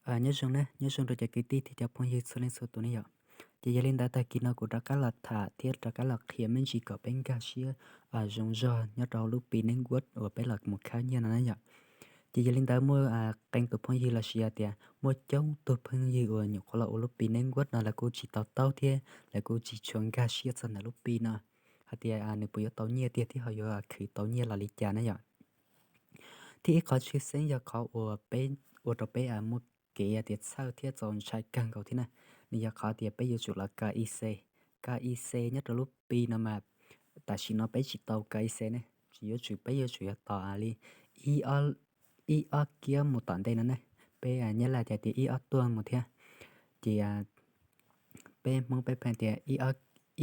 Nyob zoo na, nyob zoo rau cov kwv tij thiab cov phooj ywg txhua leej txhua tus ne yom. Ces yog li ntawd tag kis no kuv rov qab los tham thiab rov qab los qhia me ntsis kom peb nkag siab zoo zog nyob rau hauv lub Pi Network uas peb los mus khawb nyiaj no na yom. Ces yog li ntawd muaj qee tus phooj ywg los sis hais tias muaj coob tug phooj ywg uas nyuam qhuav los ua lub Pi Network no lawv kuj tsis to taub thiab lawv kuj tsis tshua nkag siab txog ntawm lub Pi no, hais tias nws puas yuav tau nyiaj tiag thiab ho yuav khwv tau nyiaj los li cas na yom. Thiab ib qhov tshwj xeeb yog qhov uas peb, ua rau peb muaj kev tias txhawj thiab txaus ntshai kawg nkaus thiab na, nws yog qhov tias peb yuav tsum los K Y C. K Y C nyob rau lub Pi no mas tam sim no peb tsis tau K Y C ne, tsis yuav tsum, peb yuav tsum yog tos li ib ob kiab mus tom ntej no ne. Peb Nyab Laj ces tias ib ob tuaj mus thiab, ces peb Hmoob peb pheej tias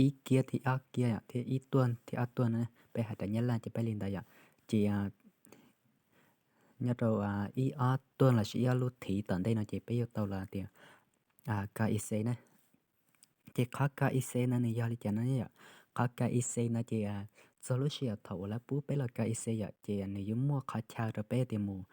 ib kiab thiab ob kiab thiab ib tuaj thiab ob tuaj no, peb hais rau Nyab Laj ces peb li ntawd yom. Ces nyob rau ib ob tuaj los sis ib ob lub thiv tom ntej no ces peb yuav tau los tias K Y C na. Ces qhov K Y C no nws yog li cas no yom? Qhov K Y C no ces txog lub sij hawm thaum uas lawv pub peb los K Y C yom, ces nws yuav muaj qhov chaw rau peb tias mus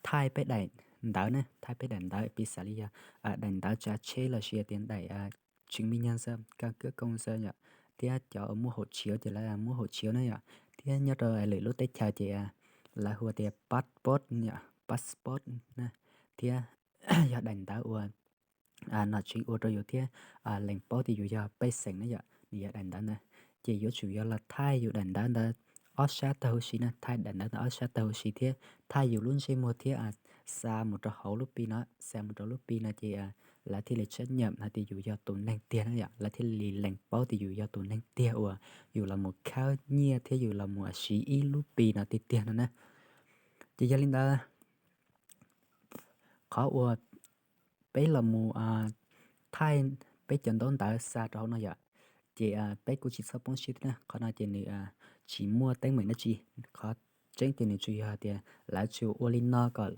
thaij peb daim ntawv ne, thaij peb daim ntawv piv xam li yog daim ntawv tsav tsheb los sis tias daim chứng minh nhân dân, căn cước công dân yom, thiab cov uas muaj hộ chiếu ces lawv muaj hộ chiếu na yom, thiab nyob rau lwm lub teb chaws ces lawv hu tias passport yom, passport na, thiab yog daim ntawv uas nom tswv ua rau yus thiab lees paub tias yus yog pej xeem na yom, nws yog daim ntawv ntawd. Ces yuav tsum yog los thaij yus daim ntawv ntawd ob sab tag huv si na, thaij daim ntawv ntawd ob sab tag huv si thiab thaij yus lub ntsej muag thiab xa mus rau hauv lub Pi no, xa mus rau lub Pi no ces lawv thiaj li xác nhận hais tias yus yog tus neeg tiag na yom, lawv thiaj li lees paub tias yus yog tus neeg tiag uas yus los mus khawb nyiaj thiab yus los mus siv ib lub Pi no tiag tiag no na. Ces yog li ntawd, qhov uas peb los mus thaij peb cov ntaub ntawv xa rau hauv no yom, ces peb kuj tsis txhob poob siab thiab na, qhov no ces nws tsis muaj teeb meem dab tsi. Qhov tseeb ces nws tsuas yog tias lawv tsuas ua li no kom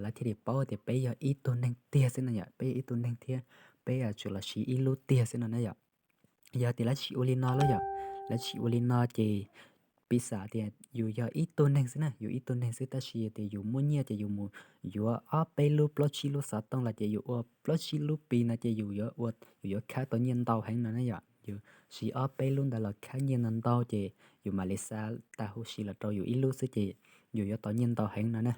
lawv thiaj li paub tias peb yog ib tug neeg tiag xwb no yom, peb yog ib tug neeg thiab peb tsuas los siv ib lub tiag xwb no na yom. Yog tias lawv tsis ua li no lawm yom, lawv tsis ua li no ces piv xam tias yus yog ib tug neeg xwb na, yus ib tug neeg xwb tab sis tias yus muaj nyiaj ces yus mus yuav ob peb lub plaub tsib lub xov tooj los ces yus ua plaub tsib lub Pi no ces yus yuav ua, yus yuav khawb tau nyiaj ntau heev no na yom. Yus siv ob peb lub ntawd los khawb nyiaj ntau ntau ces yus mam li xa tag huv si los rau yus ib lub xwb ces yus yuav tau nyiaj ntau heev no na.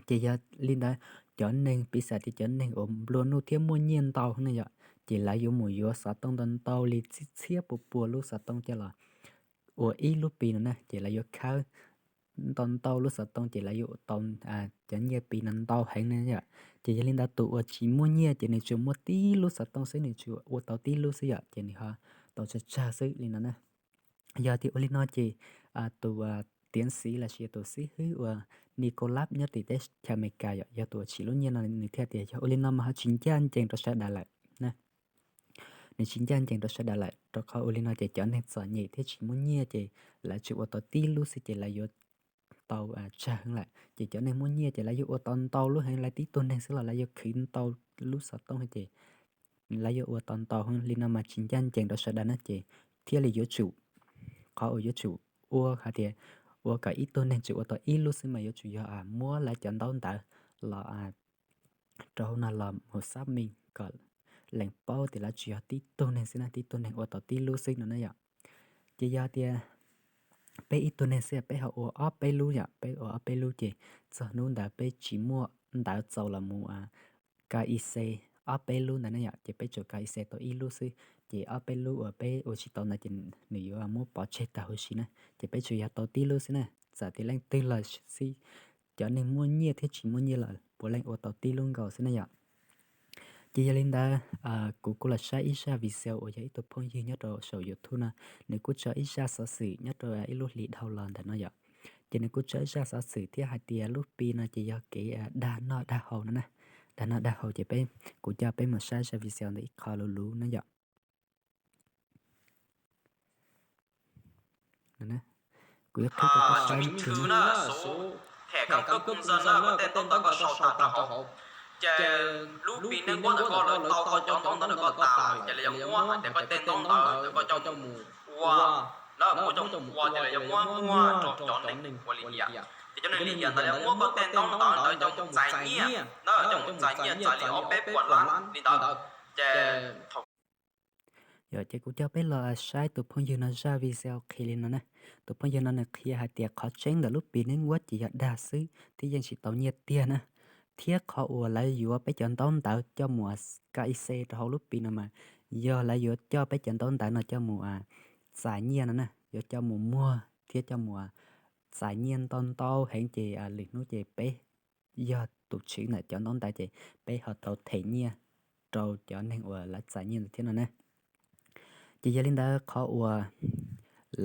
Ces yog li ntawd, cov neeg piv xam tias cov neeg uas nplua nuj thiab muaj nyiaj ntau ne yom, ces lawv yuav mus yuav xov tooj ntau ntau li txhiab txhiab pua pua lub xov tooj coj los ua ib lub Pi no na, ces lawv yuav khawb ntau ntau lub xov tooj ces lawv yuav tau cov nyiaj Pi no ntau heev ne yom. Ces yog li ntawd tus uas tsis muaj nyiaj ces nws tsuas muaj tib lub xov tooj xwb, nws tsuas ua tau tib lub xwb yom, ces nws ho tau tsawg tsawg xwb li no na. Yog tias ua li no ces tus tiến sĩ los sis tus xib hwb uas Nicholas nyob tim teb chaws Amelikas yom, yog tus uas tsim lub nyiaj no nws thiaj tias yog ua li no mas ho tsis ncaj ncees rau sawv daws lawm. Nws tsis ncaj ncees rau sawv daws lawm, rau qhov ua li no ces cov neeg txom nyem thiab tsis muaj nyiaj ces lawv tsuas ua tau tib lub xwb ces lawv yuav tau tsawg heev lawm. Ces cov neeg muaj nyiaj ces lawv yuav ua tau ntau lub heev, lawv tib tug neeg xwb los lawv yuav khwv ntau lub xov tooj ces lawv yuav ua tau ntau heev, li no mas tsis ncaj ncees rau sawv daws na. Ces thiaj li yuav tsum, qhov uas yuav tsum ua hais tias ua kom ib tug neeg tsuas ua tau ib lub xwb mas yuav tsum yog muab lawv cov ntaub ntawv los rau hauv no los mus xác minh kom lees paub tias lawv tsuas yog tib tug neeg xwb na, tib tug neeg ua tau tib lub xwb no na yom. Ces yog tias peb ib tug neeg xwb peb ho ua ob peb lub yom, peb ua ob peb lub ces txog hnub ntawd peb tsis muaj ntawv txaus los mus KYC ob peb lub ntawd na yom, ces peb tsuas KYC tau ib lub xwb, ces ob peb lub uas peb ua tsis tau ntawd ces nws yuav muab pov tseg tag huv si na, ces peb tsuas yog tau tib lub xwb na. Txawm tias leej twg los xij, cov neeg muaj nyiaj thiab tsis muaj nyiaj los puav leej ua tau tib lub nkaus xwb na yom. Ces yog li ntawd, kuv kuj los saib ib zaj video uas yog ib tug phooj ywg nyob rau saum YouTube no, nws kuj tso ib zaj xov xwm nyob rau ib lub hlis dhau los ntawm no yom. Ces nws kuj tso ib zaj xov xwm thiab hais tias lub Pi no ces yog kev dag noj dag haus no na. Dag noj dag haus ces peb, kuv coj peb mus saib zaj video ntawm ib qho luv luv na yom. Kuv yuav qhib rau koj saib na. Ces lub Pi Network ntawm koj lawv tau koj cov ntaub ntawv koj tas lawm ces lawv yuav muab hais tias koj tej ntaub ntawv ntawm koj coj mus ua, lawv muab coj mus ua ces lawv yuav muab muag rau cov neeg ua li cas. Cov neeg Lis Yas ntawd lawv muab koj tej ntaub ntawv ntawd coj mus txais nyiaj, coj mus txais nyiaj txais li ob peb puas lab li ntawd. Ces yog ces kuv coj peb los saib tus phooj ywg no zaj video qhia li no na. Tus phooj ywg no nws qhia hais tias qhov tseeb ntawm lub Pi Network ces yog dag xwb thiab yeej tsis tau nyiaj tiag na. Thiab qhov uas lawv yuav peb cov ntaub ntawv coj mus K Y C rau hauv lub Pi no mas yog lawv yuav coj peb cov ntaub ntawv no coj mus txais nyiaj no na, yuav coj mus muag thiab coj mus txais nyiaj ntau ntau heev ces lwm hnub ces peb yog tus tswv ntawm cov ntaub ntawv ces peb ho tau them nyiaj rau cov neeg uas lawv txais nyiaj ntawd thiab no na. Ces yog li ntawd qhov uas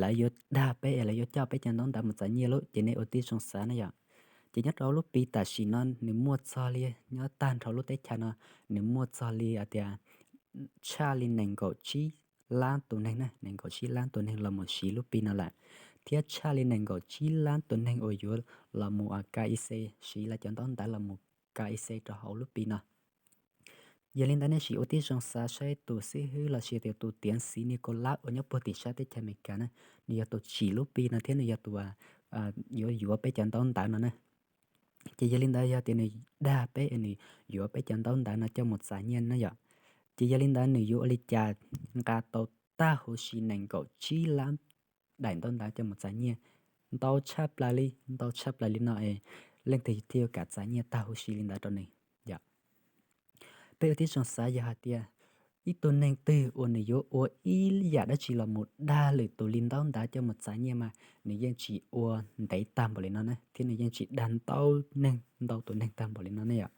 lawv yuav dag peb es lawv yuav coj peb cov ntaub ntawv mus txais nyiaj lub ces nej ua tib zoo xav na yom. Ces nyob rau lub Pi tam sim no nws muaj txog li, nyob tag nrho lub teb chaws no nws muaj txog li hais tias tshaj li nees nkaum tsib lab tus neeg na, nees nkaum tsib lab tus neeg los mus siv lub Pi no lawm, thiab tshaj li nees nkaum tsib lab tus neeg uas yuav los mus K Y C, siv lawv cov ntaub ntawv los mus K Y C rau hauv lub Pi no. Yog li ntawd nej sim ua tib zoo xav saib tus xib hwb los sis tias tus tiav xiv Nicolas uas nyob puag tim sab teb chaws Amelikas na, nws yog tus tsim lub Pi no thiab nws yog tus yuav yuav peb cov ntaub ntawv no na. Ces yog li ntawd yog tias nws dag peb es nws yuav peb cov ntaub ntawv no coj mus txais nyiaj na yom. Ces yog li ntawd nws yuav ua li cas nqa tau tag huv si nees nkaum tsib lab daim ntaub ntawv coj mus txais nyiaj, ntau tshaj plaws li, ntau tshaj plaws li no es leej twg thiaj yuav kam txais nyiaj tag huv si li ntawd rau nws yom. Peb ua tib zoo xav yog hais tias ib tug neeg twg uas nws yuav ua ib yam dab tsi los mus dag lwm tus li ntaub ntawv coj mus txais nyiaj mas nws yeej tsis ua ntev tag npaum li no na, thiab nws yeej tsis dag ntau neeg, ntau tus neeg tag npaum li no ne yom.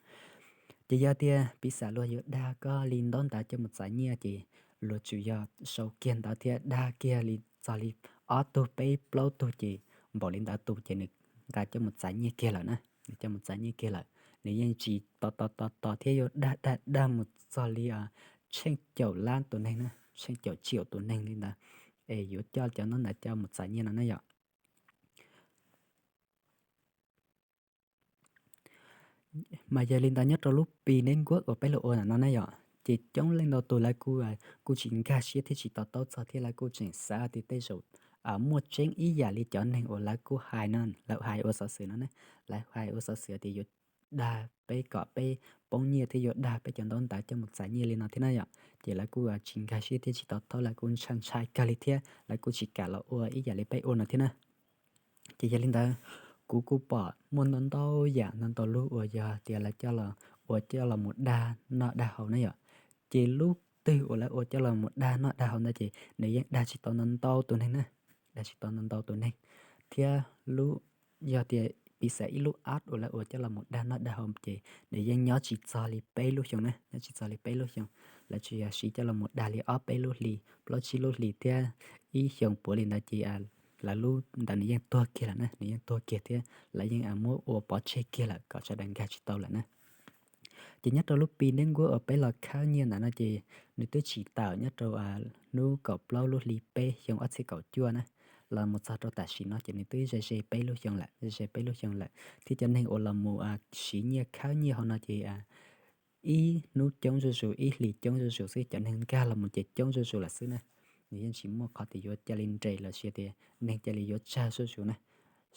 Ces yog tias piv xam luag yuav dag koj li ntaub ntawv coj mus txais nyiaj ces luag tsuas yog sau kiag ntawv thiab dag kiag li txog li ob tug peb plaub tug ces npaum li ntawd tus ces nws nqa coj mus txais nyiaj kiag lawm na, nws coj mus txais nyiaj kiag lawm. Nws yeej tsis tos tos tos tos thiab yuav dag dag dag mus txog li tsheej caum lab tus neeg na, tsheej caum tsiaum tus neeg li ntawd es yuav coj cov ntaub ntawv coj mus txais nyiaj no na yom. Mas yog li ntawd nyob rau lub Pi Network uas peb los ua ntawm no na yom, ces coob leej ntau tus lawv kuj, kuj tsis nkag siab thiab tsis to taub txog thiab lawv kuj tseem xav tias tej zaum muaj tseeb ib yam li cov neeg uas lawv kuj hais no, lawv hais ua xov xwm no na, lawv hais ua xov xwm tias yuav dag peb kom peb poob nyiaj thiab yuav dag peb cov ntaub ntawv coj mus txais nyiaj li no thiab na yom. Ces lawv kuj tsis nkag siab thiab tsis to taub, lawv kuj ntshai ntshai kawg li thiab lawv kuj tsis kam los ua ib yam li peb ua no thiab na. Ces yog li ntawd, kuv kuj pom muaj ntau ntau yam ntau ntau lub uas yog tias lawv coj los ua coj los mus dag noj dag haus na yom. Ces lub twg uas lawv ua coj los mus dag noj dag haus ntawd ces nws yeej dag tsis tau ntau ntau tus neeg na, dag tsis tau ntau ntau tus neeg. Thiab lub, yog tias piv xam ib lub app uas lawv ua coj los mus dag noj dag haus ces nws yeej nyob tsis txog li peb lub xyoo na, nyob tsis txog li peb lub xyoo. Lawv tsuas yog siv coj los mus dag li ob peb lub hlis, plaub tsib lub hlis thiab ib xyoo puav li ntawd ces lawv lub ntawd nws yeej tuag kiag lawm na, nws yeej tuag kiag thiab lawv yeej muab ua pov tseg kiag lawm kom sawv daws nkag tsis tau lawm na. Ces nyob rau lub Pi Network uas peb los khawb nyiaj ntawd no ces nws twb tsis tawm nyob rau hnub kaum plaub lub hli peb xyoo ob txhiab kaum cuaj na, los mus txog rau tam sim no ces nws twb ze ze peb lub xyoo lawm, ze ze peb lub xyoo lawm. Thiab cov neeg uas los mus siv nyiaj khawb nyiaj hauv no ces ib hnub coob zuj zus, ib hlis coob zuj zus xwb, cov neeg nkag los mus ces coob zuj zus lawm xwb na. Nws yeej tsis muaj qhov tias yuav cia li nres los sis tias neeg cia li yuav tsawg zuj zus na.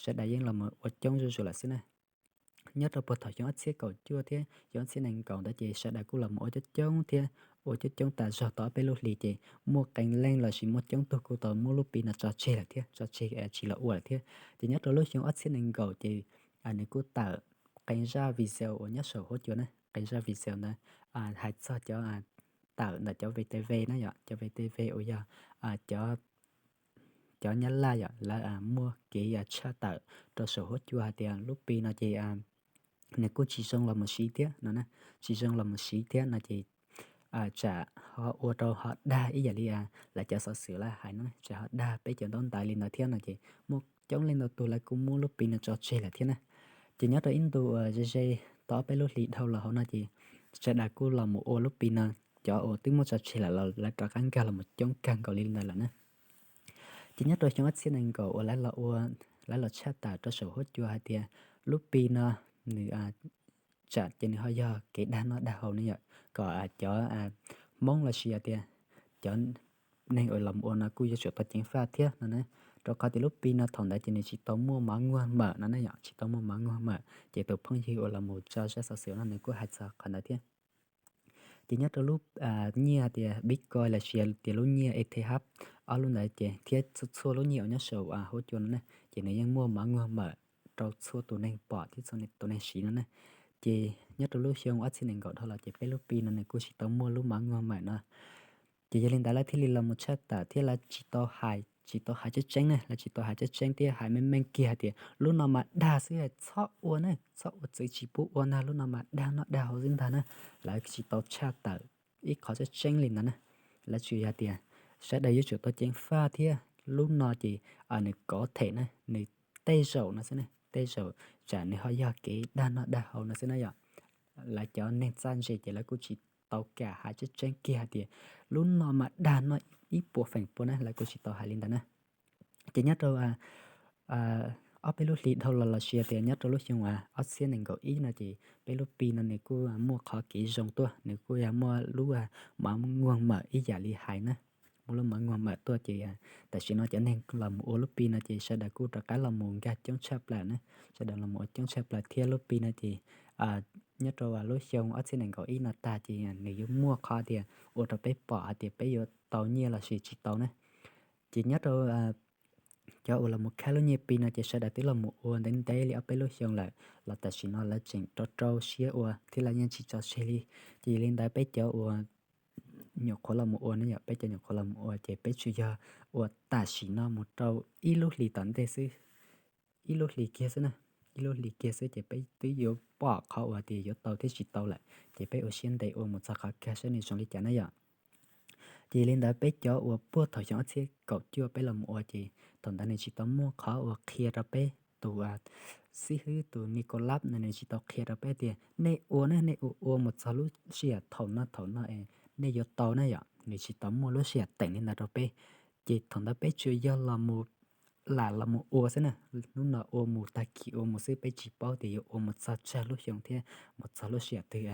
Sawv daws yeej los mus ua coob zuj zus lawm xwb na. Nyob rau puag thaum xyoo ob txhiab kaum cuaj thiab xyoo ob txhiab nees nkaum ntawd ces sawv daws kuj los mus ua coob coob thiab ua coob coob tas zog tau ob peb lub hlis ces muaj qee leej los sis muaj coob tug kuj tau muab lub Pi no tso tseg lawm thiab, tso tseg tsis los ua lawm thiab. Ces nyob rau lub xyoo ob txhiab nees nkaum ces nws kuj tawm qee zaj video uas nyob saum huab cua na, qee zaj video ntawd hais txog cov tawm ntawm cov V T V na yom, cov V T V uas yog cov, cov Nyab Laj yom, lawv muaj kev tshaj tawm rau saum huab cua hais tias lub Pi no ces nws kuj tsis zoo los mus siv thiab no na, tsis zoo los mus siv thiab no ces tsam ho ua rau ho dag ib yam li lawv cov xov xwm lawv hais no, tsam ho dag peb cov ntaub ntawv li ntawd thiab no ces muaj coob leej ntau tus lawv kuj muab lub Pi no tso tseg lawm thiab na. Ces nyob rau ib ntu uas ze ze tau ob peb lub hlis dhau los hauv no ces sawv daws kuj los mus ua lub Pi no, cov uas twb muab tso tseg lawm los lawv rov qab nkag los mus coob kawg nkaus li ntawd lawm na. Ces nyob rau xyoo ob txhiab nees nkaum uas lawv los ua, lawv los tshaj tawm rau saum huab cua hais tias lub Pi no nws tsam ces nws ho yog kev dag noj dag haus ne yom, kom cov Hmoob los sis tias cov neeg uas los ua no kuj yuav tsum tau ceev faj thiab no na. Rau qhov tias lub Pi no thaum ntawd ces nws tsis tau muaj mov nguag mawm no ne yom, tsis tau muaj mov nguag mawm, ces tus phooj ywg uas los mus tso zaj xov xwm no nws kuj hais txog qhov ntawd thiab. Ces nyob rau lub nyiaj tias Bitcoin los sis tias lub nyiaj Ethereum, ob lub ntawd ces thiab txhua txhua lub nyiaj uas nyob saum huab cua no ne, ces nws yeej muaj mov nguag mawm rau txhua tus neeg pom thiab txhua tus neeg siv no ne. Ces nyob rau lub xyoo ob txhiab nees nkaum dhau los ces peb lub Pi no nws kuj tsis tau muaj lub mov nguag mawm no. Ces yog li ntawd lawv thiaj li los mus tshaj tawm thiab lawv tsis tau hais, tsis tau hais tseeb tseeb ne, lawv tsis tau hais tseeb tseeb thiab hais meej meej kiag hais tias lub no mas dag xwb, txhob ua ne, txhob ua txwv tsis pub ua ntag, lub no mas dag noj dag haus xwb ntag na. Lawv tsis tau tshaj tawm ib qhov tseeb tseeb li ntawd na. Lawv tsuas yog tias sawv daws yuav tsum tau ceev faj thiab lub no ces nws kov them na, nws tej zaum no xwb ne, tej zaum tsam nws ho yog kev dag noj dag haus no xwb na yom. Lawv cov neeg txawj ntse ces lawv kuj tsis tau kam hais tseeb tseeb kiag hais tias lub no mas dag noj ib puas feem pua na, lawv kuj tsis tau hais li ntawd na. Ces nyob rau ob peb lub hlis dhau los los sis tias nyob rau lub xyoo ob txhiab nees nkaum ib no ces peb lub Pi no nws kuj muaj qhov kev zoo tuaj, nws kuj yog muaj lub mov nguag mawm ib yam li hais na, muaj lub mov nguag mawm tuaj ces tam sim no cov neeg los mus ua lub Pi no ces sawv daws kuj rov qab los mus nkag coob tshaj plaws na, sawv daws los mus ua coob tshaj plaws thiab lub Pi no ces nyob rau lub xyoo ob txhiab nees nkaum ib no tag ces nws yuav muaj qhov tias ua rau peb pom hais tias peb yuav tau nyiaj los sis tsis tau na. Ces nyob rau cov uas los mus khab lub nyiaj Pi no ces sawv daws twb los mus ua ntev ntev li ob peb lub xyoo lawm los tam sim no lawv tseem rau rau siab ua thiab lawv yeej tsis tso tseg li. Ces yog li ntawd peb cov uas nyuam qhuav los mus ua ne yom, peb cov nyuam qhuav los mus ua ces peb tsuas yog ua tam sim no mus rau ib lub hlis tom ntej xwb, ib lub hlis kiag xwb na, ib lub hlis kiag xwb ces peb twb yuav pom qhov uas tias yuav tau thiab tsis tau lawm, ces peb ua siab ntev ua mus txog qhov kawg saib nws zoo li cas na yom. Ces yog li ntawd peb cov uas puag thaum xyoo ob txhiab kaum cuaj peb los mus ua ces thaum ntawd nws tsis tau muaj qhov uas qhia rau peb, tus xib hwb tus Nicolas no nws tsis tau qhia rau peb tias nej ua ne, nej ua ua mus txog lub sij hawm thaum no thaum no es nej yuav tau na yom, nws tsis tau muaj lub sij hawm teem li ntawd rau peb. Ces thaum ntawd peb tsuas yog los mus lam los mus ua xwb na, hnub no ua mus tag kis ua mus xwb, peb tsis paub tias yuav ua mus txog tsawg lub xyoo thiab mus txog lub sij hawm twg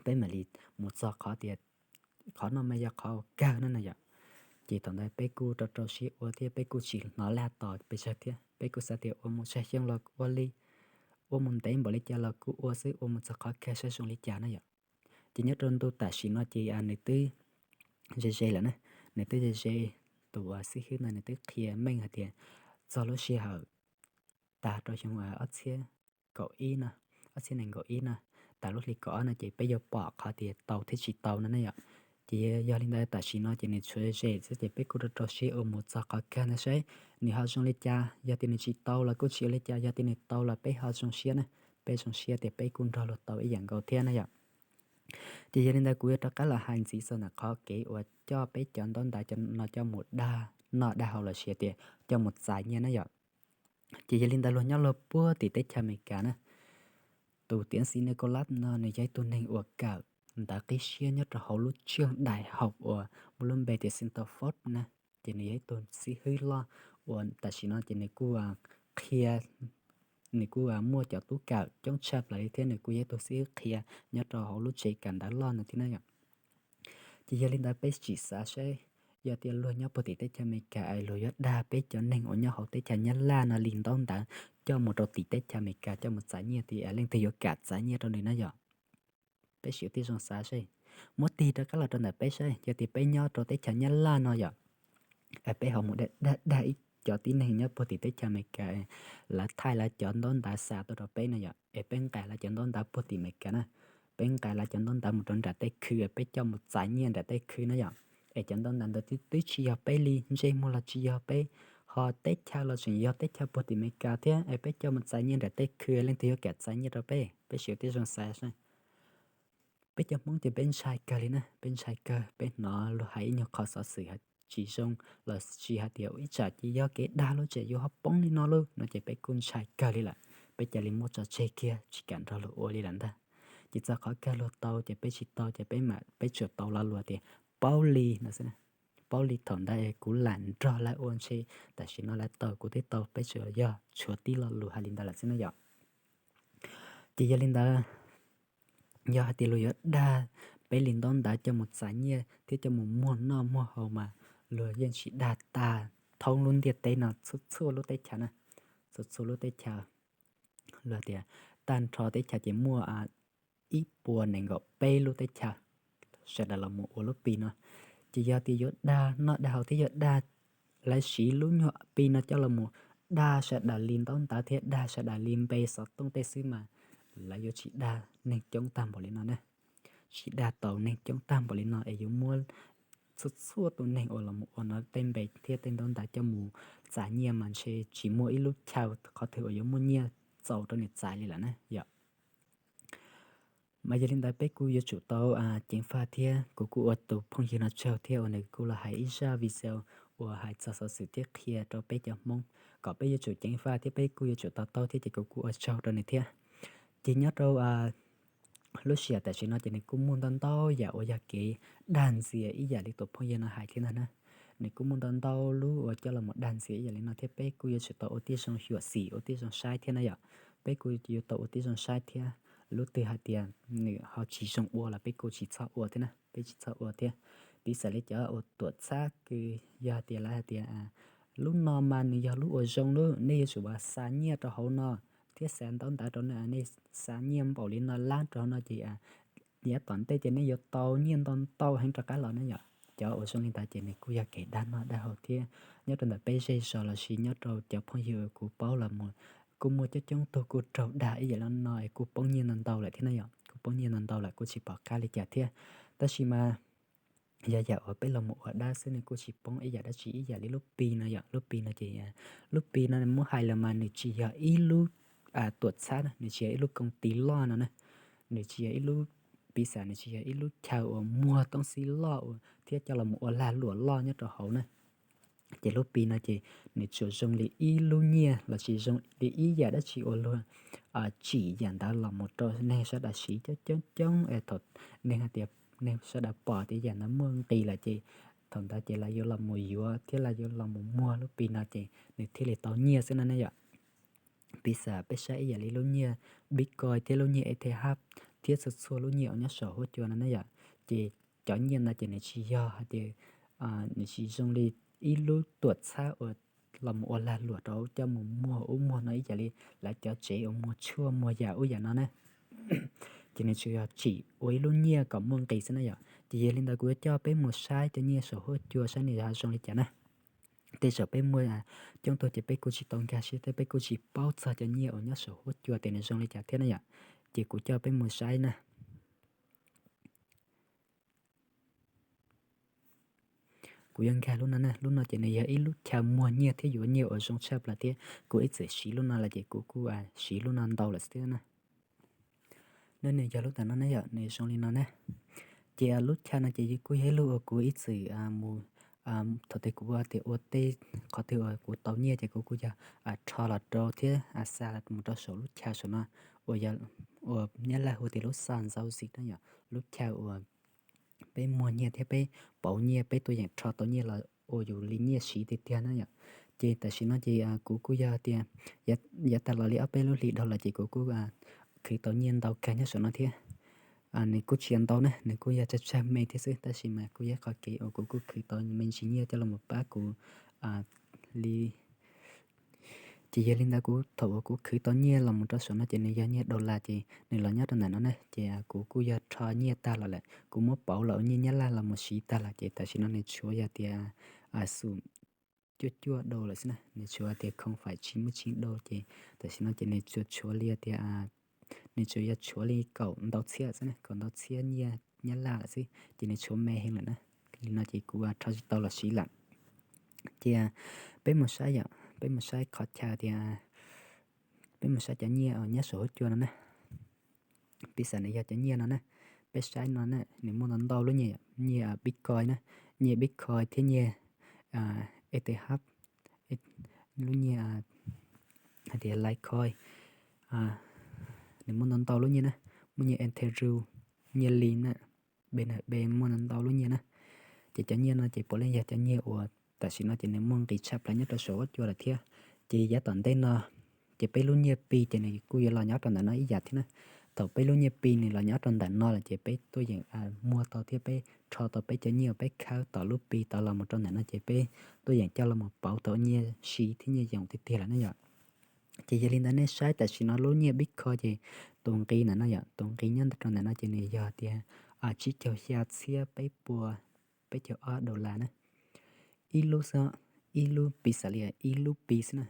peb mam li mus txog qhov tias qhov no mas yog qhov kawg na no yom. Ces thaum ntawd peb kuj rau rau siab ua thiab peb kuj tsis hnov laj tos pes tsawg thiab, peb kuj xav tias ua mus tsawg xyoo los ua li, ua mus ntev npaum li cas los kuj ua xwb, ua mus txog qhov kawg saib zoo li cas na yom. Ces nyob rau ntu tam sim no ces nws twb ze ze lawm na, nws twb ze ze, tus xib hwb no nws twb qhia meej hais tias txog lub sij hawm tag rau xyoo ob txhiab kaum ib no, ob txhiab nees nkaum ib no, tas lub hlis kaum ob no ces peb yuav pom qhov tias tau thiab tsis tau no ne yom. Ces yog li ntawd tam sim no ces nws tshuav ze xwb ces peb kuj rau rau siab ua mus txog qhov kawg ntawd saib nws ho zoo li cas, yog tias nws tsis tau los kuj tsis ua li cas, yog tias nws tau los peb ho zoo siab na, peb zoo siab tias peb kuj nrog luag tau ib yam nkaus thiab na yom. Ces yog li ntawd kuv yuav rov qab los hais ntxiv txog ntawm qhov kev uas coj peb cov ntaub ntawv no coj mus dag noj dag haus los sis tias coj mus txais nyiaj na yom. Ces yog li ntawd luag nyob luag puag tim teb chaws Amelikas na, tus tiav xiv Nicolas no nws yog ib tug neeg uas kawm ntawv qib siab nyob rau hauv lub tsev dais haus uas muaj lub npe tias Stanford na. Ces nws yog ib tug xib hwb loj uas tam sim no ces nws kuj qhia, nws kuj muaj cov tub kawm coob tshaj plaws li thiab nws kuj yog ib tug xib hwb qhia nyob rau hauv lub tsev kawm ntawv loj no thiab na yom. Ces yog li ntawd peb tsim xav saib, yog tias luag nyob puag tim teb chaws Amelikas es luag yuav dag peb cov neeg uas nyob hauv teb chaws Nyab Laj no li ntaub ntawv coj mus rau tim teb chaws Amelikas coj mus txais nyiaj tias leej twg yuav kam txais nyiaj rau nws na yom. Peb sim ua tib zoo xav saib, muab tig rov qab los rau ntawm peb saib, yog tias peb nyob rau teb chaws Nyab Laj no yom, peb ho mus dag dag ib cov tib neeg nyob puag tim teb chaws Amelikas, lawv thaij lawv cov ntaub ntawv xa tuaj rau peb no yom, es peb nqa lawv cov ntaub ntawv puag tim Amelikas na, peb nqa lawv cov ntaub ntawv mus rau nram tej khw, peb coj mus txais nyiaj nram tej khw na yom. Es cov ntaub ntawv ntawd twb tsis yog peb li, ntsej muag los tsis yog peb, ho teb chaws los tseem yog teb chaws puag tim Amelikas thiab, es peb coj mus txais nyiaj nram tej khw, leej twg yuav kam txais nyiaj rau peb? Peb sim ua tib zoo xav saib. Peb cov Hmoob ces peb ntshai kawg li na, peb ntshai kawg, peb hnov luag hais ib nyuag qho xov xwm tsis zoo los sis hais tias ib tsam ces yog kev dag lub tsev yuav ho poob li no lauj no ces peb kuj ntshai kawg li lawm. Peb cia li muab tso tseg kiag tsis kam nrog luag ua li lawm ntag. Ces txog qhov kawg luag tau ces peb tsis tau ces peb mam peb tsuas tau lo lus tias paub li no xwb. Paub li thaum ntawd es kuv lam nrog lawv ua ntshe tam sim no lawv tau kuv twb tau, peb tsuas yog tshuav tib lo lus hais li ntawd lawm xwb na yom. Ces yog li ntawd, yog hais tias luag yuav dag peb li ntaub ntawv coj mus txais nyiaj thiab coj mus muag noj muag haus mas luag yeej tsis dag tag thoob lub ntiaj teb no txhua txhua lub teb chaws na, txhua txhua lub teb chaws. Luag tias tag nrho teb chaws ces muaj ib puas nees nkaum peb lub teb chaws sawv daws los mus ua lub Pi no. Ces yog tias yuav dag noj dag haus thiab yuav dag, lawv siv lub nyuag Pi no coj los mus dag sawv daws li ntaub ntawv thiab dag sawv daws li npe xov tooj tej xwb mas lawv yuav tsis dag neeg coob tag npaum li no na. Tsis dag tau neeg coob tag npaum li no es yuav muab txhua txhua tus neeg uas los mus ua no tej npe thiab tej ntaub ntawv coj mus txais nyiaj mas ntshe tsis muaj ib lub chaw qhov twg uas yuav muaj nyiaj txaus rau nws txais li lawm na yom. Mas yog li ntawd peb kuj yuav tsum tau ceev faj thiab kuv kuj ua tus phooj ywg no tsaug thiab uas nws kuj los hais ib zaj video uas hais txog xov xwm thiab qhia rau peb cov Hmoob kom peb yuav tsum ceev faj thiab peb kuj yuav tsum to taub thiab ces kuv kuj ua tsaug rau nws thiab. Ces nyob rau lub sij hawm tam sim no ces nws kuj muaj ntau ntau yam uas yog kev dag ntxias ib yam li tus phooj ywg no hais thiab ntag na. Nws kuj muaj ntau ntau lub uas coj los mus dag ntxias ib yam li no thiab peb kuj yuav tsum tau ua tib zoo xyuam xim ua tib zoo saib thiab na yom. Peb kuj yuav tau ua tib zoo saib thiab. Lub twg hais tias nws ho tsis zoo ua los peb kuj tsis txhob ua thiab na, peb tsis txhob ua thiab. Piv xam li cov uas tuam txhab kws yog hais tias lawv hais tias lub no mas nws yog lub uas zoo lub, nej yuav tsum xa nyiaj rau hauv no thiab xa ntaub ntawv rau nej, nej xa nyiaj npaum li no lab rau hauv no ces yav tom ntej ces nej yuav tau nyiaj ntau ntau heev rov qab los na yom. Cov uas zoo li ntawd ces nws kuj yog kev dag noj dag haus thiab. Nyob rau ntawm peb zej zos los sis nyob rau cov phooj ywg kuv paub los mus kuj muaj coob coob tug kuj raug dag ib yam li no es kuj poob nyiaj ntau ntau lawm thiab na yom, kuj poob nyiaj ntau ntau lawm kuj tsis pom qab li cas thiab. Tab sis mas yog yam uas peb los mus ua dab xwb nws kuj tsis poob ib yam dab tsi ib yam li lub Pi no yom. Lub Pi no ces lub Pi no muab hais los mas nws tsis yog ib lub tuam txhab na, nws tsis yog ib lub koob tis loj no na, nws tsis yog ib lub, piv xam nws tsis yog ib lub chaw uas muag toob xib loj thiab coj los mus ua lag luam loj nyob rau hauv na. Ces lub Pi no ces nws tsuas zoo li ib lub nyiaj los sis zoo li ib yam dab tsi uas luag tsim yam ntawd los mus rau neeg sawv daws siv coob coob coob es thaum neeg hais tias neeg sawv daws pom tias yam ntawd muaj nqis lawm ces thaum ntawd ces lawv yuav los mus yuav thiab lawv yuav los mus muag lub Pi no ces nws thiaj li tau nyiaj xwb no ne yom. Piv xam peb saib ib yam li lub nyiaj Bitcoin thiab lub nyiaj Ethereum thiab txhua txhua lub nyiaj uas nyob saum huab cua no ne yom, ces cov nyiaj ntawd ces nws tsis yog hais tias nws tsis zoo li ib lub tuam txhab uas los mus ua lag luam rau coj mus muag ub muag no ib yam li lawv cov tsev uas muag tshuaj muag yam ub yam no na. Ces nws tsuas yog tsim ua ib lub nyiaj kom muaj nqis xwb na yom. Ces yog li ntawd kuv yuav coj peb mus saib cov nyiaj saum huab cua saib nws ho zoo li cas na. Tej zaum peb muaj coob tug ces peb kuj tsis tau nkag siab thiab peb kuj tsis paub txog cov nyiaj uas nyob saum huab cua tias nws zoo li cas thiab na yom. Ces kuv coj peb mus saib na. Kuv yuav nkag lub no na, lub no ces nws yog ib lub chaw muag nyiaj thiab yuav nyiaj uas zoo tshaj plaws thiab kuv ib txwm siv lub no lawm ces kuv kuj siv lub no ntau lawm xwb na. Nws yog lub ntawm no ne yom, nws zoo li no na. Ces lub chaw no ces kuj yog ib lub uas kuv ib txwm mus, thaum twg kuv tias ua tej qhov twg uas kuv tau nyiaj ces kuv kuj yog rho los rau thiab xa mus rau saum lub chaw saum no, uas Nyab Laj hu tias lub xa ntxauv xis na yom, lub chaw uas peb muag nyiaj thiab peb pauv nyiaj, peb tuaj yeem rho tau nyiaj los ua yus li nyiaj siv tiag tiag na yom. Ces tam sim no ces kuv kuj yog tias yav tag los li ob peb lub hlis dhau los ces kuv kuj khwv tau nyiaj ntau kawg nyob saum no thiab. Nws kuj tsis yog ntau na, nws kuj yog tsawg tsawg me thiab xwb, tab sis mas kuj yog qhov kev uas kuv kuj khwv tau me ntsis nyiaj coj los pab kuv li. Ces yog li ntawd kuv thaum uas kuv khwv tau nyiaj los mus rau saum no ces nws yog nyiaj dollar ces nws los nyob rau ntawm no na, ces kuv kuj yog rho nyiaj tag los lawm, kuv muab pauv los ua nyiaj Nyab Laj los mus siv tag los ces tam sim no nws tshuav yog tias xum cuaj cuaj dollar lawm xwb na, nws tshuav tias không phẩy chín mươi chín đô ces tam sim no ces nws tsuas tshuav li tias nws tsuas yog tshuav li kaum ntau txhiab xwb na, kaum ntau txhiab nyiaj Nyab Laj lawm xwb ces nws tshuav me heev lawm na. Li no ces kuv rho tsis tau los siv lawm. Ces peb mus saib yom, peb mus saib qhov chaw tias, peb mus saib cov nyiaj nyob saum huab cua no na. Piv xam nws yog cov nyiaj no na, peb saib no na, nws muaj ntau ntau lub nyiaj, nyiaj Bitcoin na, nyiaj Bitcoin thiab nyiaj E T H, lub nyiaj hais tias Litecoin, nws muaj ntau ntau lub nyiaj na, muaj nyiaj Ethereum, nyiaj Link na, B N B muaj ntau ntau lub nyiaj na. Ces cov nyiaj no ces puav leej yog cov nyiaj uas tam sim no ces nws muaj nqis tshaj plaws nyob rau saum huab cua lawm thiab. Ces yav tom ntej no ces peb lub nyiaj Pi ces nws kuj yuav los nyob rau ntawm no ib yam thiab na. Thaum peb lub nyiaj Pi nws los nyob rau ntawm no lawm ces peb tuaj yeem muag tau thiab peb rho tau peb cov nyiaj uas peb khawb tom lub Pi tod los mus rau ntawm no ces peb tuaj yeem coj los mus pauv tau nyiaj siv thiab nyiaj yoom tiag tiag lawm na yom. Ces yog li ntawd nej saib tam sim no lub nyiaj Bitcoin ces tus nqi ntawm no yom, tus nqi nyob rau ntawm no ces nws yog tias tsib caug xya txhiab peb puas peb caug ob dollar na. Ib lub xwb, ib lub Pi xas li ib lub Pi xwb na.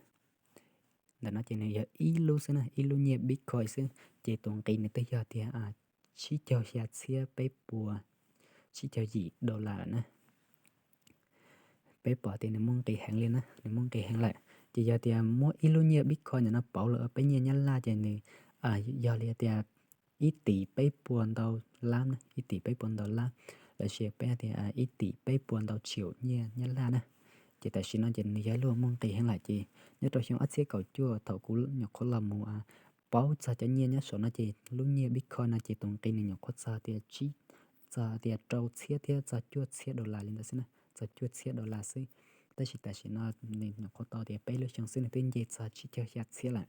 Ntawm no ces nws yog ib lub xwb na, ib lub nyiaj Bitcoin xwb ces tus nqi nws twb yog tias tsib caug xya txhiab peb puas tsib caug yim dollar lawm na. Peb pom tias nws muaj nqis heev li na, nws muaj nqis heev lawm. Ces yog tias muab ib lub nyiaj Bitcoin ntawm no pauv los ua peb nyiaj Nyab Laj ces nws yog li tias ib tis peb puas ntau lab na, ib tis peb puas ntau lab, lossis peb hais tias ib tis peb puas ntau triệu nyiaj Nyab Laj na. Ces tam sim no ces nws yog ib lub muaj nqis heev lawm ces nyob rau xyoo ob txhiab kaum cuaj thaum kuv nyuam qhuav los mus paub txog cov nyiaj nyob saum no ces lub nyiaj Bitcoin no ces tus nqi nws nyuam qhuav txog tias tsib, txog tias rau txhiab thiab txog cuaj txhiab dollar li ntawd xwb na, txog cuaj txhiab dollar xwb. Tab sis tam sim no nws nyuam qhuav tau tias peb lub xyoo xwb nws twb nce txog tsib caug xya txhiab lawm.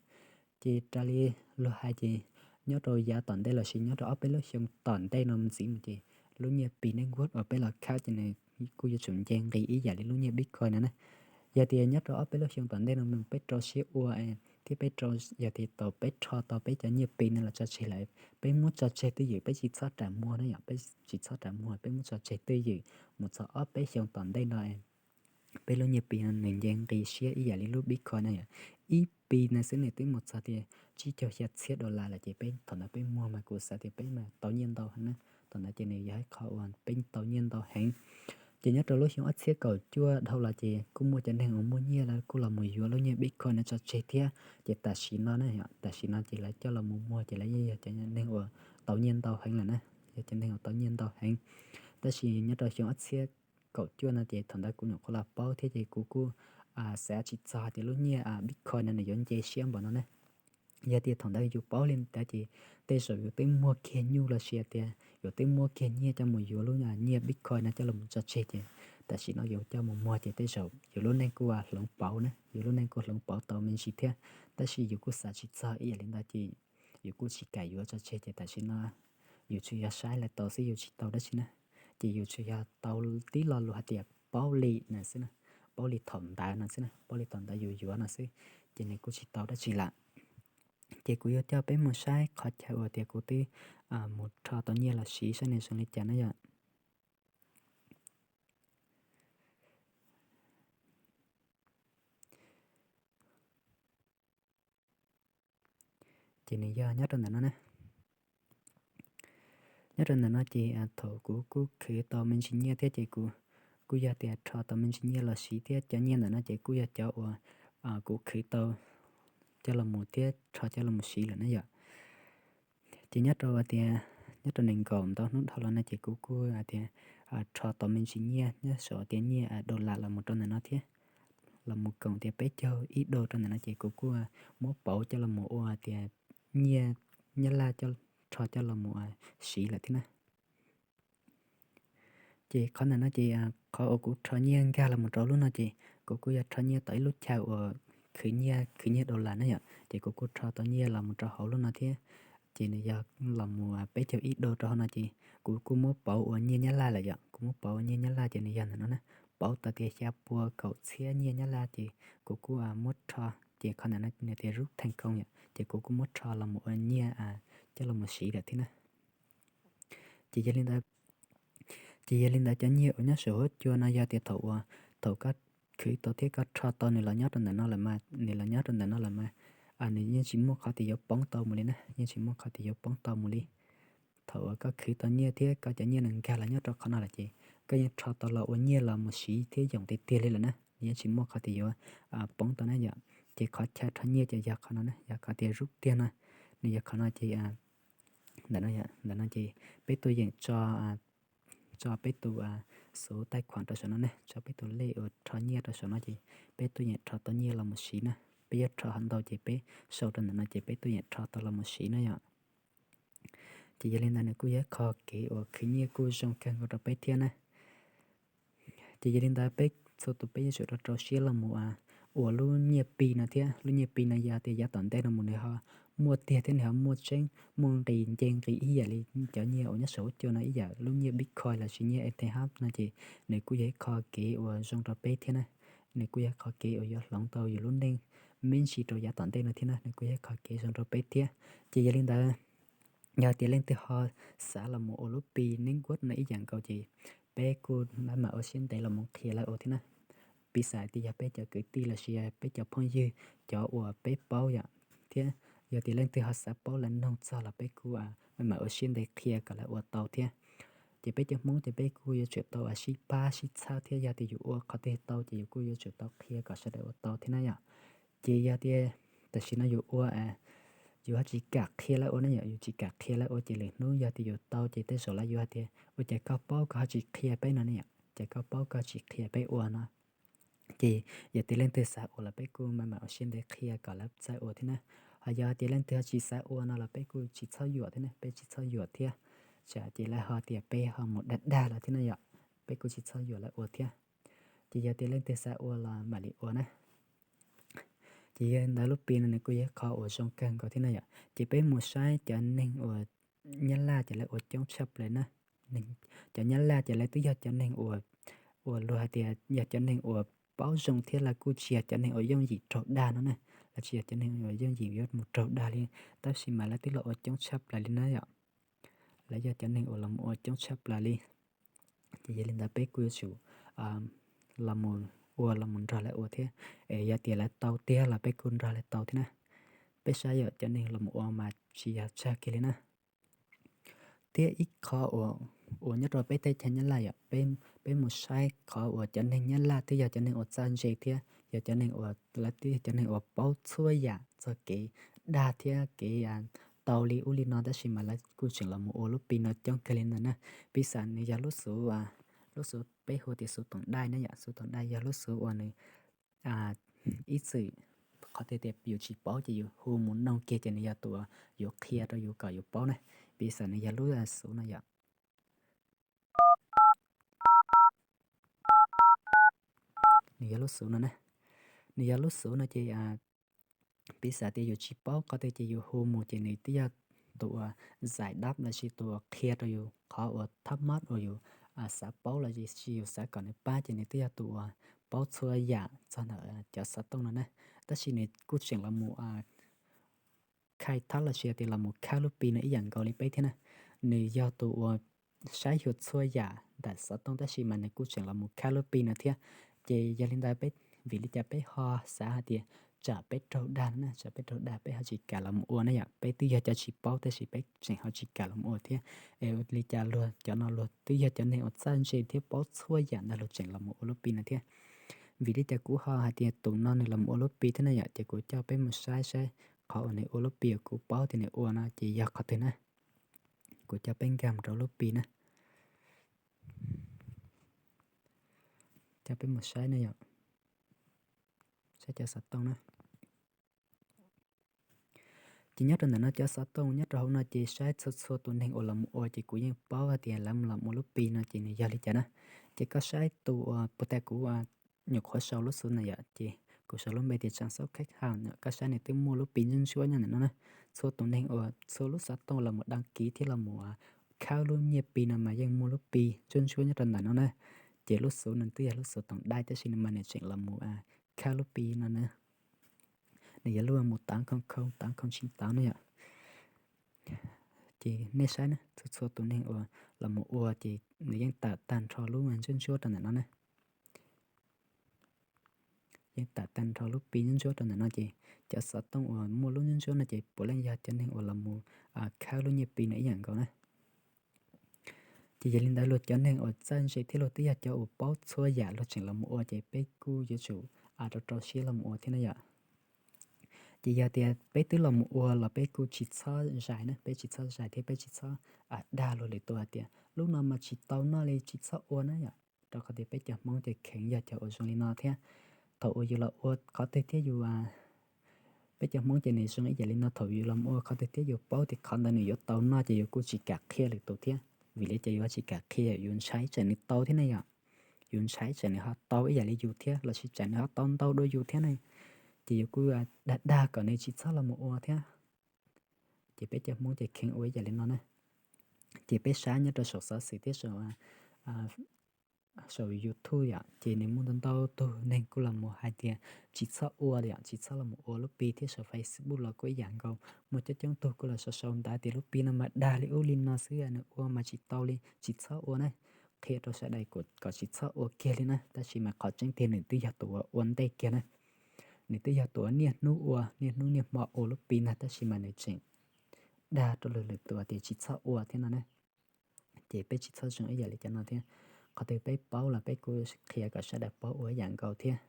Ces raws li luag hais ces nyob rau yav tom ntej lossis nyob rau ob peb lub xyoo tom ntej no ntxiv mus ces lub nyiaj Pi Network uas peb los khawb ces nws kuj yuav tsum nce nqis ib yam li lub nyiaj Bitcoin no na. Yog tias nyob rau ob peb lub xyoo tom ntej no mus peb rau siab ua thiab peb rau, yog tias tau peb rho tau peb cov nyiaj Pi no los tso tseg lawm, peb muab tso tseg twj ywm peb tsis txhob ram muag na yom, peb tsis txhob ram muag, peb muab tso tseg twj ywm mus txog ob peb xyoo tom ntej no peb lub nyiaj Pi no nws nce nqis siab ib yam li lub Bitcoin no yom. Ib Pi no xwb nws twb mus txog tias tsib caug xya txhiab dollar lawm ces peb thaum ntawd peb muag mas kuv xav tias peb mas tau nyiaj ntau heev na. Thaum ntawd ces nws yog ib qho uas peb tau nyiaj ntau heev. Ces nyob rau lub xyoo ob txhiab kaum cuaj dhau los ces kuj muaj cov neeg uas muaj nyiaj lawv kuj los mus yuav lub nyiaj Bitcoin no tso tseg thiab. Ces tam sim no na, tam sim no ces lawv coj los mus muag ces lawv yeej yog cov neeg uas tau nyiaj ntau heev lawm na, yog cov neeg uas tau nyiaj ntau heev. Tab sis nyob rau xyoo ob txhiab kaum cuaj no ces thaum ntawd kuv nyuam qhuav los paub thiab ces kuv kuj xav tsis txog tias lub nyiaj Bitcoin no nws yuav nce siab npaum no na. Yog tias thaum ntawd yus paub li ntawd ces tej zaum yus twb muag kiag nyuj lossis tias yus twb muab kiag nyiaj coj mus yuav lub nyiaj Bitcoin no coj los tso tseg ces tam sim no yus coj mus muag ces tej zaum yus lub neej kuj hloov pauv na, yus lub neej kuj hloov pauv tau me ntsis thiab. Tab sis yus kuj xav tsis txog ib yam li ntawd ces yus kuj tsis kam yuav tso tseg ces tam sim no yus tsuas yog saib lawv tau xwb, yus tsis tau dab tsi na. Ces yus tsuas yog tau tib lo lus hais tias paub li na xwb na, paub li thaum ntawd no xwb na, paub li thaum ntawd yus yuav no xwb, ces nws kuj tsis tau dab tsi lawm. Ces kuv yuav coj peb mus saib qhov chaw uas tias kuv twb mus rho tau nyiaj los siv saib nws zoo li cas na yom. Ces nws yog nyob rau ntawm no na. Nyob rau ntawm no ces thaum kuv kuj khwv tau me ntsis nyiaj thiab ces kuv kuj yog tias rho tau me ntsis nyiaj los siv thiab. Cov nyiaj ntawm no ces kuj yog cov uas kuv khwv tau coj los mus thiab rho coj los mus siv lawm na yom. Ces nyob rau tias nyob rau nees nkaum ntau hnub dhau los no ces kuv kuj tias rho tau me ntsis nyiaj nyob saum tias nyiaj dollar los mus rau ntawm no thiab, los mus koom tias peb caug ib dollar rau ntawm no ces kuv kuj muab pauv coj los mus ua tias nyiaj Nyab Laj rho coj los mus siv lawm thiab na. Ces qhov ntawm no ces qhov uas kuv rho nyiaj nkag los mus rau lub no ces kuv kuj yog rho nyiaj tom ib lub chaw uas khwv nyiaj, khwv nyiaj dollar na yom, ces kuv kuj rho tau nyiaj los mus rau hauv lub no thiab. Ces nws yog los mus peb caug ib dollar rau hauv no ces kuv kuj muab pauv ua nyiaj Nyab Laj lawm yom, kuv muab pauv ua nyiaj Nyab Laj ces nws yog ntawm no na, pauv tau tias xya pua kaum txhiab nyiaj Nyab Laj ces kuv kuj muab rho, ces qhov ntawm no nws tias rub theej koo yom, ces kuv kuj muab rho los mus ua nyiaj coj los mus siv lawm thiab na. Ces yog li ntawd, ces yog li ntawd cov nyiaj uas nyob saum huab cua no yog tias thaum uas thaum koj khwv tau thiab koj rho tau nws los nyob rau ntawm no lawm mas, nws los nyob rau ntawm no lawm mas, nws yeej tsis muaj qhov tias yuav poob tau mus li na, yeej tsis muaj qhov tias yuav poob tau mus li. Thaum uas koj khwv tau nyiaj thiab koj cov nyiaj nws nkag los nyob rau qhov no lawm ces koj yeej rho tau los ua nyiaj los mus siv thiab yoom tiag tiag li lawm na, nws yeej tsis muaj qhov tias yuav poob tau na yom. Ces qhov chaw rho nyiaj ces yog qhov no na, yog qhov tias rub tiag no, nws yog qhov no ces ntawm no, ntawm no ces peb tuaj yeem tso, tso peb tus xuv taij khuam rau saum no ne, tso peb tus lej uas rho nyiaj rau saum no ces peb tuaj yeem rho tau nyiaj los mus siv na. Peb yuav rho hov ntau ces peb sau rau ntawm no ces peb tuaj yeem rho tau los mus siv na yom. Ces yog li ntawd nws kuj yog ib qho kev uas khwv nyiaj kuj zoo kawg nkaus rau peb thiab na. Ces yog li ntawd peb txhua tus peb yuav tsum rau rau siab los mus ua lub nyiaj Pi no thiab. Lub nyiaj Pi no yog tias yav tom ntej no mus nws ho muaj tiag thiab nws ho muaj tseeb muaj nqis nce nqis ib yam li cov nyiaj uas nyob saum huab cua no ib yam lub nyiaj Bitcoin los sis nyiaj E T H no ces nws kuj yog ib qho kev uas zoo rau peb thiab na. Nws kuj yog ib qho kev uas yuav hloov tau yus lub neej me ntsis rau yav tom ntej no thiab na, nws kuj yog ib qho kev zoo rau peb thiab. Ces yog li ntawd, yog tias leej twg ho xav los mus ua lub Pi Network no ib yam nkaus ces peb kuj mam ua siab ntev los mus qhia lawv ua thiab na. Piv xam tias yog peb cov kwv tij los sis peb cov phooj ywg cov uas peb paub yom, thiab yog tias leej twg ho xav paub lawv noog txog los peb kuj mam ua siab ntev qhia kom lawv ua tau thiab. Ces peb cov Hmoob ces peb kuj yuav tsum tau sib pab sib txhawb thiab, yog tias yus ua qhov twg tau ces yus kuj yuav tsum tau qhia kom sawv daws ua tau thiab na yom. Ces yog tias tam sim no yus ua, yus ho tsis kam qhia lawv ua ne yom, yus tsis kam qhia lawv ua ces lwm hnub yog tias yus tau ces tej zaum lawv yuav hais tias ua cas koj paub koj ho tsis qhia peb no ne yom, cas koj paub koj tsis qhia peb ua no. Ces yog tias leej twg xav ua los peb kuj mam mam ua siab ntev qhia kom lawv txawj ua thiab na. Ho yog tias leej twg ho tsis xav ua no los peb kuj tsis txhob yuam thiab na, peb tsis txhob yuam thiab, tsam ces lawv ho tias peb ho mus dag dag lawv thiab na yom, peb kuj tsis txhob yuam lawv ua thiab. Ces yog tias leej twg xav ua los mam li ua na. Ces yog ntawd lub Pi no nws kuj yog ib qho uas zoo kawg nkaus thiab na yom. Ces peb mus saib cov neeg uas Nyab Laj ces lawv ua coob tshaj plaws na. Cov Nyab Laj ces lawv twb yog cov neeg uas, uas luag hais tias yog cov neeg uas paub zoo thiab lawv kuj tsis yog cov neeg uas yooj yim raug dag no na. Lawv tsis yog cov neeg uas yooj yim yuav mus raug dag li, tab sis mas lawv twb los ua coob tshaj plaws li na yom. Lawv yog cov neeg uas los mus ua coob tshaj plaws li. Ces yog li ntawd peb kuj yuav tsum los mus ua los mus nrog lawv ua thiab. Es yog tias lawv tau tiag los peb kuj nrog lawv tau thiab na. Peb saib yom, cov neeg los mus ua mas tsis yog tsawg kiag li na. Thiab ib qho uas nyob rau peb teb chaws Nyab Laj yom, peb mus saib qhov uas cov neeg Nyab Laj twb yog cov neeg uas txawj ntse thiab yog cov neeg uas lawv twb yog cov neeg uas paub txhua yam txog kev dag thiab kev tau li ub li no, tab sis mas lawv kuj tseem los mus ua lub Pi no coob kawg li ntawd na. Piv xam nws yog lub xuv, lub xuv peb hu tias xuv toom dai na yom, xuv toom dai yog lub xuv uas nws ib txwm qhov tias yus tsis paub ces yus hu mus noog kiag ces nws yog tus yuav qhia rau yus kom yus paub na. Piv xam nws yog lub xuv no yom, nws yog lub xuv no na, nws yog lub xuv no ces piv xam tias yus tsis paub qhov twg ces yus hu mus ces nws twb yog tus uas zais dab los sis tus uas qhia rau yus qhov uas thab mab uas yus xav paub los sis yus xav kom nws pab ces nws twb yog tus uas paub txhua yam txog ntawm cov xov tooj no na. Tab sis nws kuj tseem los mus khai thab los sis tias los mus khawb lub Pi no ib yam nkaus li peb thiab na. Nws yog tus uas saib xyuas txhua yam ntawm xov tooj tab sis mas nws kuj tseem los mus khawb lub Pi no thiab. Ces yog li ntawd peb, vim li cas peb ho xav hais tias tsam peb raug dag no na, tsam peb raug dag peb ho tsis kam los mus ua na yom, peb twb yog cov tsis paub tab sis peb tseem ho tsis kam los mus ua thiab. Es li cas luag cov no luag twb yog cov neeg uas txawj ntse thiab paub txhua yam ntawd luag tseem los mus ua lub Pi no thiab. Vim li cas kuv ho hais tias tus no nws los mus ua lub Pi thiab na yom, ces kuv coj peb mus saib saib qhov uas nws ua lub Pi uas kuv paub tias nws ua no ces yog qhov twg na. Kuv coj peb nkag mus rau lub Pi na, coj peb mus saib na yom, saib cov xov tooj na. Ces nyob rau ntawm no cov xov tooj nyob rau hauv no ces saib txhua txhua tus neeg uas los mus ua ces kuv yeej paub hais tias lawv los mus ua lub Pi no ces nws yog li cas na. Ces koj saib tus uas puag ta kuv nyuam qhuav sau lub xov na yom, ces kuv sau lub npe tias Tsav Xauj Kheeb Haj no, koj saib nws twb muaj lub Pi ntsuab ntsuab nyob ntawm no na. Txhua tus neeg uas txhua lub xov tooj los mus đăng ký thiab los mus khawb lub nyiaj Pi no mas yeej muaj lub Pi ntsuab ntsuab nyob rau ntawm no na. Ces lub xuv no twb yog lub xuv toom dai tab sis no mas nws tseem los mus khawb lub Pi no na. Nws yog lub mus tám không không tám không chín tám na yom. Ces nej saib na, txhua txhua tus neeg uas los mus ua ces nws yeej tawm tag nrho lub ntsuab ntsuab rau ntawm no na. Yeej tawm tag nrho lub Pi ntsuab ntsuab rau ntawm no ces cov xov tooj uas muaj lub ntsuab ntsuab no ces puav leej yog cov neeg uas los mus khawb lub nyiaj Pi no ib yam nkaus na. Ces yog li ntawd luag cov neeg uas txawj ntse thiab luag twb yog cov uas paub txhua yam luag tseem los mus ua ces peb kuj yuav tsum rau rau siab los mus ua thiab na yom. Ces yog tias peb twb los mus ua los peb kuj tsis txhob zais na, peb tsis txhob zais thiab peb tsis txhob dag luag lwm tus hais tias lub no mas tsis tau noj li, tsis txhob ua na yom. Rau qhov tias peb cov Hmoob ces kheev yog cov uas zoo li no thiab. Thaum uas yus los ua qhov twg thiab yus, peb cov Hmoob ces nws zoo ib yam li no, thaum yus los ua qhov twg thiab yus paub tias qhov ntawd nws yuav tau noj ces yus kuj tsis kam qhia lwm tus thiab. Vim li cas yus tsis kam qhia? Yus ntshai tsam nws tau thiab ne yom. Yus ntshai tsam nws ho tau ib yam li yus thiab los sis tsam nws ho tau ntau dua yus thiab ne. Ces yus kuj dag dag kom nws tsis txhob los mus ua thiab. Ces peb cov Hmoob ces kheev ua ib yam li no na. Ces peb saib nyob rau saum xov xwm thiab saum YouTube yom, ces nws muaj ntau ntau tug neeg kuj los mus hais tias tsis txhob ua yom, tsis txhob los mus ua lub Pi thiab saum Facebook los kuj ib yam nkaus. Muaj coob coob tug kuj los sau sau ntawv tias lub Pi no mas dag li ub li no xwb, nws ua mas tsis tau li, tsis txhob ua na. Qhia rau sawv daws kom tsis txhob ua kiag li na, tab sis mas qhov tseeb tiag nws twb yog tus uas ua ntej kiag na. Nws twb yog tus uas niaj hnub ua, niaj hnub niaj hmo ua lub Pi ntag, tab sis mas nws tseem dag rau lwm lwm tus tias tsis txhob ua thiab no na. Ces peb tsis txhob zoo ib yam li cov no thiab. Qhov twg peb paub los peb kuj qhia kom sawv daws paub ua ib yam nkaus thiab.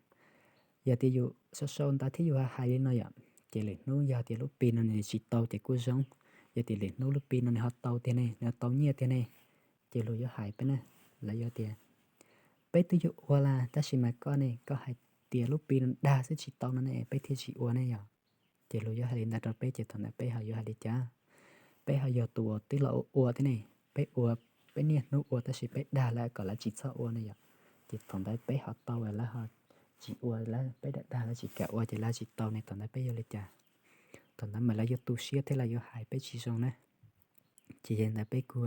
Yog tias yus sau sau ntawv thiab yus hais li no yom, ces lwm hnub yog tias lub Pi no nws tsis tau ces kuj zoo. Yog tias lwm hnub lub Pi no nws ho tau tiag ne, nws ho tau nyiaj tiag ne, ces luag yuav hais peb na. Lawv yuav tias, peb twb yuav ua las, tab sis mas koj ne, koj hais tias lub Pi no dag xwb tsis tau no ne, peb thiaj tsis ua ne yom. Ces luag yuav hais li ntawd rau peb, ces thaum ntawd peb ho yuav hais li cas? Peb ho yog tus uas twb los ua ua thiab ne, peb ua, peb niaj hnub ua tab sis peb dag lawv kom lawv tsis txhob ua ne yom. Ces thaum ntawd peb ho tau lawv ho tsis ua, lawv peb dag dag lawv tsis kam ua ces lawv tsis tau ne, thaum ntawd peb yuav li cas? Thaum ntawd mas lawv yuav tu siab thiab lawv yuav hais peb tsis zoo na. Ces yog li ntawd peb kuj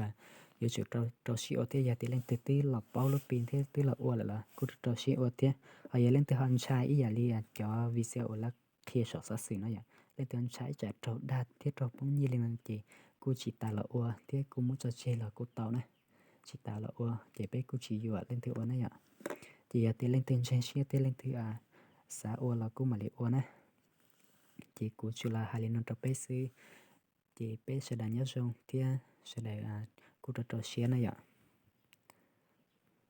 yuav tsum rau siab ua thiab. Yog tias leej twg twb los paub lub Pi thiab twb los ua lawm los kuj rau rau siab ua thiab. Ho yog leej twg ho ntshai ib yam li cov video uas lawv qhia saum xov xwm no yom, leej twg ho ntshai ib tsam raug dag thiab raug poob nyiaj li no ces kuj tsis tas los ua thiab, kuj muab tso tseg los kuj tau na. Tsis tas los ua ces peb kuj tsis yuam leej twg ua na yom. Ces yog tias leej twg ntseeg siab thiab leej twg xav ua los kuj mam li ua na. Ces kuv tsuas los hais li no rau peb xwb. Ces peb sawv daws nyob zoo thiab sawv daws kuj rau rau siab na yom.